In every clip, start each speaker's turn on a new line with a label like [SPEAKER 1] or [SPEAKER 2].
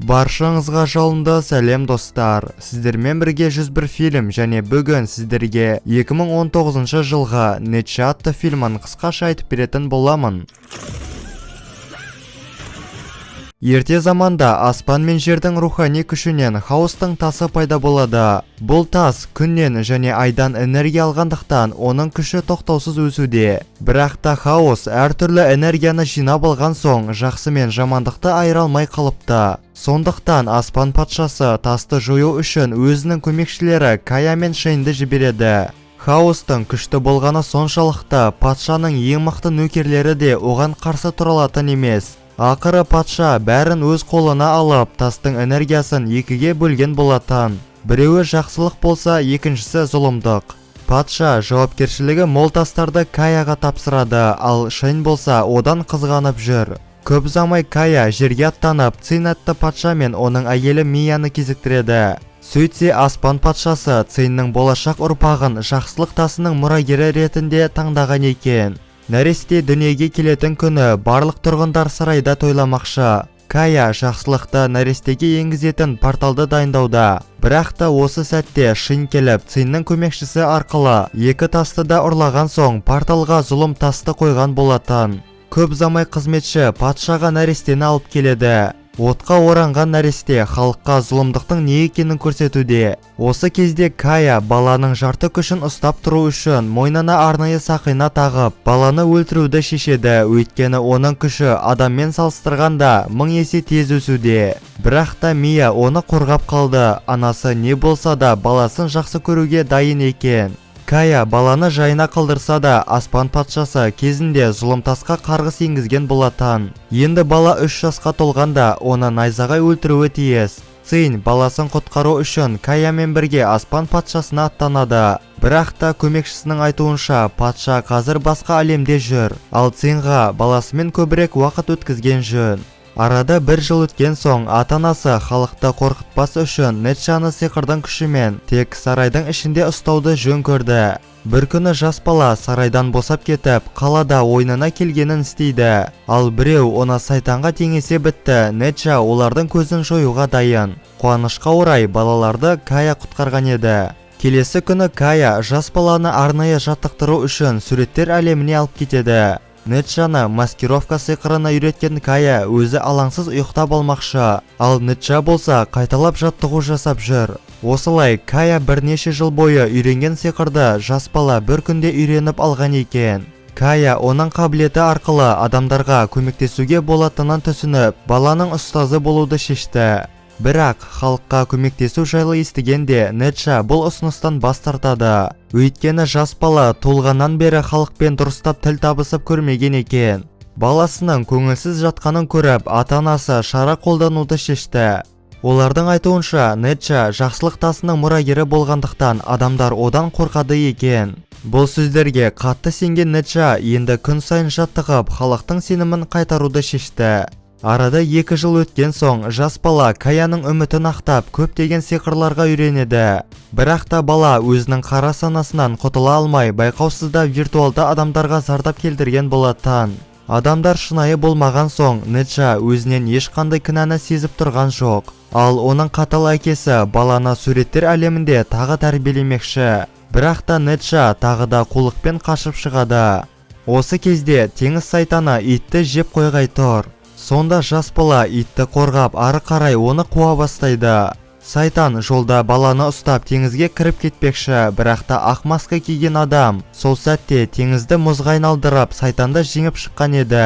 [SPEAKER 1] Баршаңызға жалынды сәлем, достар! Сіздермен бірге 101 фильм және бүгін сіздерге 2019 жылғы Нетша атты фильмін қысқаша айтып беретін боламын. Ерте заманда аспан мен жердің рухани күшінен хаостың тасы пайда болады. Бұл тас күннен және айдан энергия алғандықтан, оның күші тоқтаусыз өсуде. Бірақ та хаос әртүрлі энергияны жинап алған соң, жақсы мен жамандықты айыра алмай қалыпты. Сондықтан аспан патшасы тасты жою үшін өзінің көмекшілері Кая мен Шейнді жібереді. Хаостың күшті болғаны соншалықты, патшаның ең мықты нөкерлері де оған қарсы тұра алатын емес. Ақыры патша бәрін өз қолына алып, тастың энергиясын екіге бөлген болатын. Біреуі жақсылық болса, екіншісі зұлымдық. Патша жауапкершілігі мол тастарды Каяға тапсырады, ал Шейн болса одан қызғанып жүр. Көп ұзамай Кая жерге аттанып, Цин атты патша мен оның әйелі Мияны кезіктіреді. Сөйтсе, аспан патшасы Циннің болашақ ұрпағын жақсылық тасының мұрагері ретінде таңдаған екен. Нәресте дүниеге келетін күні барлық тұрғындар сарайда тойламақшы. Кая жақсылықты нәрестеге енгізетін порталды дайындауда. Бірақ та осы сәтте Шин келіп, Циннің көмекшісі арқылы екі тасты да ұрлаған соң, порталға зұлым тасты қойған болатын. Көп ұзамай қызметші патшаға нәрестені алып келеді. Отқа оранған нәресте халыққа зұлымдықтың не екенін көрсетуде. Осы кезде Кая баланың жарты күшін ұстап тұру үшін мойнына арнайы сақина тағып, баланы өлтіруді шешеді, өйткені оның күші адаммен салыстырғанда 1000 есе тез өсуде. Бірақ та Мия оны қорғап қалды. Анасы не болса да баласын жақсы көруге дайын екен. Кая баланы жайына қалдырса да, аспан патшасы кезінде зұлым тасқа қарғыс енгізген болатын. Енді бала 3 жасқа толғанда, оны найзағай өлтіруі тиіс. Цин баласын құтқару үшін Каямен бірге аспан патшасына аттанады. Бірақ та көмекшісінің айтуынша, патша қазір басқа әлемде жүр, ал Цинға баласымен көбірек уақыт өткізген жөн. Арада бір жыл өткен соң, ата-анасы халықты қорқытпас үшін Нетшаны сиқырдың күшімен тек сарайдың ішінде ұстауды жөн көрді. Бір күні жас бала сарайдан босап кетіп, қалада ойнына келгенін істейді. Ал біреу оны сайтанға теңесе бітті, Нетша олардың көзін жоюға дайын. Қуанышқа орай, балаларды Кая құтқарған еді. Келесі күні Кая жас баланы арнайы жаттықтыру үшін суреттер әлеміне алып кетеді. Нетшаны маскировка сиқырына үйреткен Кая өзі алаңсыз ұйықтап алмақшы, ал Нетша болса қайталап жаттығу жасап жүр. Осылай Кая бірнеше жыл бойы үйренген сиқырды жас бала бір күнде үйреніп алған екен. Кая оның қабілеті арқылы адамдарға көмектесуге болатынын түсініп, баланың ұстазы болуды шешті. Бірақ халыққа көмектесу жайлы естігенде, Нетша бұл ұсыныстан бас тартады. Өйткені жас бала туылғаннан бері халықпен дұрыстап тіл табысып көрмеген екен. Баласының көңілсіз жатқанын көріп, ата-анасы шара қолдануды шешті. Олардың айтуынша, Нетша жақсылық тасының мұрагері болғандықтан, адамдар одан қорқады екен. Бұл сөздерге қатты сенген Нетша енді күн сайын жаттығып, халықтың сенімін қайтаруды шешті. Арада 2 жыл өткен соң, жас бала Каяның үмітін ақтап, көптеген сиқырларға үйренеді. Бірақ та бала өзінің қара санасынан құтыла алмай, байқаусызда виртуалды адамдарға зардап келтірген болатын. Адамдар шынайы болмаған соң, Нетша өзінен ешқандай кінәні сезіп тұрған жоқ. Ал оның қатал әкесі баланы суреттер әлемінде тағы тәрбиелемекші. Бірақ та Нетша тағы да қулықпен қашып шығады. Осы кезде теңіз сайтаны итті жеп қойғай тұр. Сонда жас бала итті қорғап, ары қарай оны қуа бастайды. Сайтан жолда баланы ұстап, теңізге кіріп кетпекші, бірақ та ақ маска киген адам сол сәтте теңізді мұзға айналдырып, сайтанды жеңіп шыққан еді.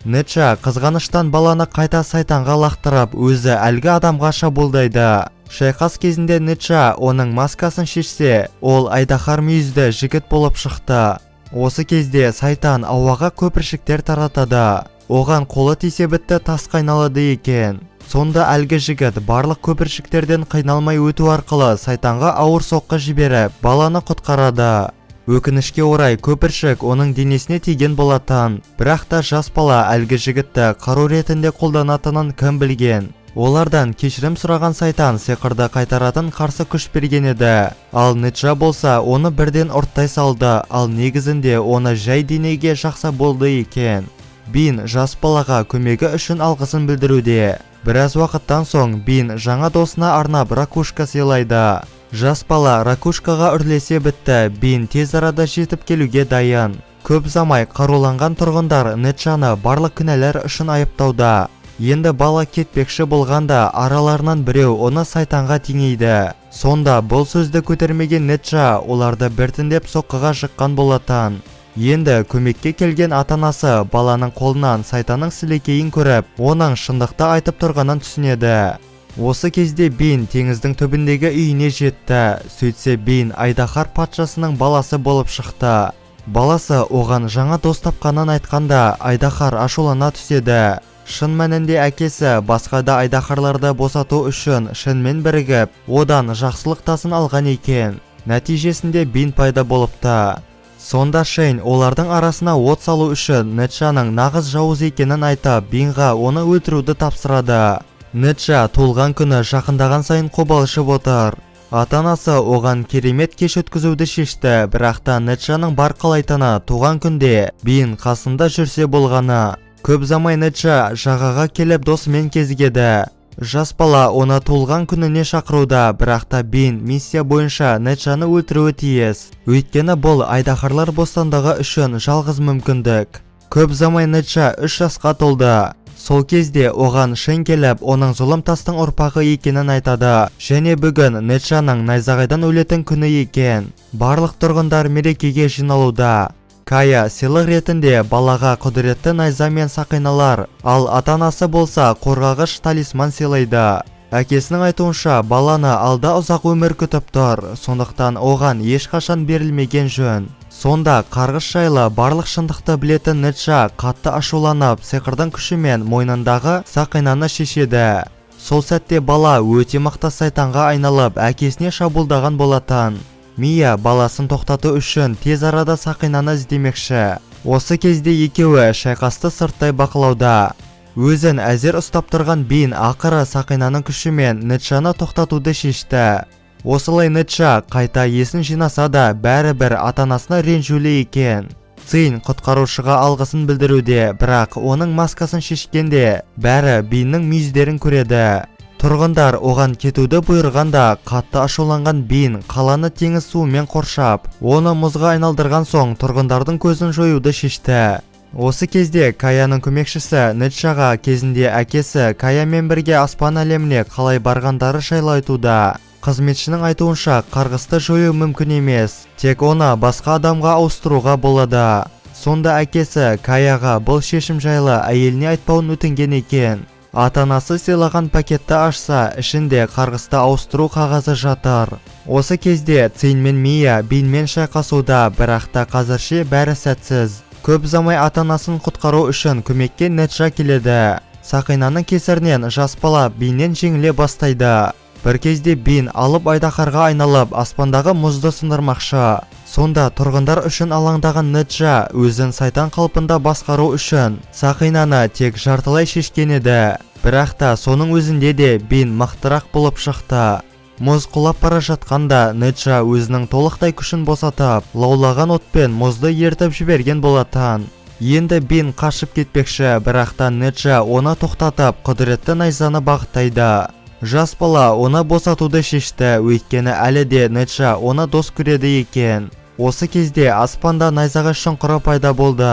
[SPEAKER 1] Нетша қызғаныштан баланы қайта сайтанға лақтырып, өзі әлгі адамға шабуылдайды. Шайқас кезінде Нетша оның маскасын шешсе, ол айдаһар мүйізді жігіт болып шықты. Осы кезде сайтан ауаға көпіршіктер таратады. Оған қолы тисе бітті, тасқа айналады екен. Сонда әлгі жігіт барлық көпіршіктерден қиналмай өту арқылы сайтанға ауыр соққы жіберіп, баланы құтқарады. Өкінішке орай, көпіршік оның денесіне тиген болатын. Бірақ та жас бала әлгі жігітті қару ретінде қолданатынын кім білген. Олардан кешірім сұраған сайтан сиқырды қайтаратын қарсы күш берген еді. Ал Нетша болса оны бірден ұрттай салды, ал негізінде оны жай денеге жақса болды екен. Бин жас балаға көмегі үшін алғысын білдіруде. Біраз уақыттан соң Бин жаңа досына арнап ракушка сыйлайды. Жас бала ракушкаға үрлесе бітті, Бин тез арада жетіп келуге дайын. Көп ұзамай қаруланған тұрғындар Неджаны барлық күнәлар үшін айыптауда. Енді бала кетпекші болғанда араларынан біреу оны сайтанға теңейді. Сонда бұл сөзді көтермеген Неджа оларды біртіндеп соққыға жыққан болатын. Енді көмекке келген ата-анасы баланың қолынан сайтанның сілекейін көріп, оның шындықты айтып тұрғанын түсінеді. Осы кезде Бин теңіздің түбіндегі үйіне жетті. Сөйтсе Бин айдаһар патшасының баласы болып шықты. Баласы оған жаңа дос тапқанын айтқанда айдаһар ашулана түседі. Шын мәнінде әкесі басқа да айдаһарларды босату үшін Шенмен бірігіп, одан жақсылық тасын алған екен. Нәтижесінде Бин пайда болыпты. Сонда Шен олардың арасына от салу үшін Неджаның нағыз жауыз екенін айтып, Бинға оны өлтіруді тапсырады. Неджа туылған күні жақындаған сайын қобалжып отыр. Ата-анасы оған керемет кеш өткізуді шешті, бірақ та Неджаның бар қалайтыны туған күнде Бин қасында жүрсе болғаны. Көп ұзамай Неджа жағаға келіп досымен кезігеді. Жас бала оны туылған күніне шақыруда, бірақ та Бин миссия бойынша Неджаны өлтіруі тиіс. Өйткені бұл айдаһарлар бостандығы үшін жалғыз мүмкіндік. Көп ұзамай Неджа 3 жасқа толды. Сол кезде оған Шен келіп, оның зұлым тастың ұрпағы екенін айтады. Және бүгін Неджаның найзағайдан өлетін күні екен. Барлық тұрғындар мерекеге жиналуда. Кая сыйлық ретінде балаға құдіретті найза мен сақиналар, ал ата-анасы болса қорғағыш талисман сыйлайды. Әкесінің айтуынша баланы алда ұзақ өмір күтіп тұр, сондықтан оған ешқашан берілмеген жөн. Сонда қарғыс жайлы барлық шындықты білетін Неджа қатты ашуланып, сиқырдың күшімен мойнындағы сақинаны шешеді. Сол сәтте бала өте мықты сайтанға айналып, әкесіне шабуылдаған болатын. Мия баласын тоқтату үшін тез арада сақинаны іздемекші. Осы кезде екеуі шайқасты сырттай бақылауда. Өзін әзер ұстап тұрған Бин ақыры сақинаның күшімен Неджаны тоқтатуды шешті. Осылай Неджа қайта есін жинаса да бәрібір ата-анасына ренжулі екен. Цин құтқарушыға алғысын білдіруде, бірақ оның маскасын шешкенде бәрі Биннің мүйіздерін көреді. Тұрғындар оған кетуді бұйырғанда қатты ашуланған Бин қаланы теңіз суымен қоршап, оны мұзға айналдырған соң тұрғындардың көзін жоюды шешті. Осы кезде Каяның көмекшісі Неджаға кезінде әкесі Каямен бірге аспан әлеміне қалай барғандары жайлы айтуда. Қызметшінің айтуынша қарғысты жою мүмкін емес, тек оны басқа адамға ауыстыруға болады. Сонда әкесі Каяға бұл шешім жайлы әйеліне айтпауын өтінген екен. Ата-анасы сыйлаған пакетті ашса, ішінде қарғысты ауыстыру қағазы жатыр. Осы кезде Цин мен Мия Бинмен шайқасуда, бірақ та қазірше бәрі сәтсіз. Көп ұзамай ата-анасын құтқару үшін көмекке Неджа келеді. Сақинаның кесірінен жас бала Биннен жеңіле бастайды. Бір кезде Бин алып айдаһарға айналып, аспандағы мұзды сындырмақшы. Сонда тұрғындар үшін алаңдаған Неджа өзін сайтан қалпында басқару үшін сақинаны тек жартылай шешкен еді. Бірақ та соның өзінде де Бин мықтырақ болып шықты. Мұз құлап бара жатқанда Неджа өзінің толықтай күшін босатып, лаулаған отпен мұзды ертіп жіберген болатын. Енді Бин қашып кетпекші, бірақ та Неджа оны тоқтатып, құдіретті найзаны бағыттайды. Жас бала оны босатуды шешті, өйткені әлі де Неджа оны дос көреді екен. Осы кезде аспанда найзағай шұңқыры пайда болды.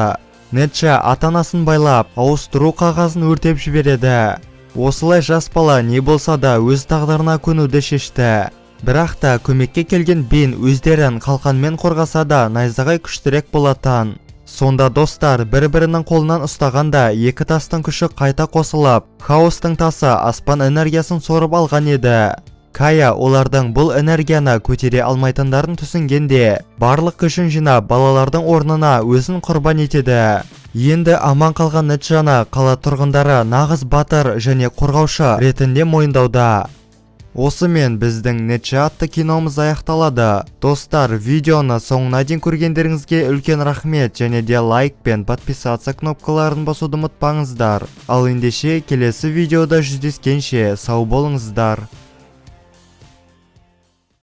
[SPEAKER 1] Неджа ата-анасын байлап, ауыстыру қағазын өртеп жібереді. Осылай жас бала не болса да өз тағдырына көнуді шешті. Бірақ та көмекке келген Бин өздерін қалқанмен қорғаса да найзағай күштірек болатын. Сонда достар бір-бірінің қолынан ұстағанда екі тастың күші қайта қосылып, хаостың тасы аспан энергиясын сорып алған еді. Кая олардың бұл энергияны көтере алмайтындарын түсінгенде, барлық күшін жинап балалардың орнына өзін құрбан етеді. Енді аман қалған Неджаны қала тұрғындары нағыз батыр және қорғаушы ретінде мойындауда. Осымен біздің Неджа атты киномыз аяқталады. Достар, видеоны соңына дейін көргендеріңізге үлкен рахмет және де лайк пен подписаться кнопкаларын басуды ұмытпаңыздар. Ал ендеше келесі видеода жүздескенше сау болыңыздар.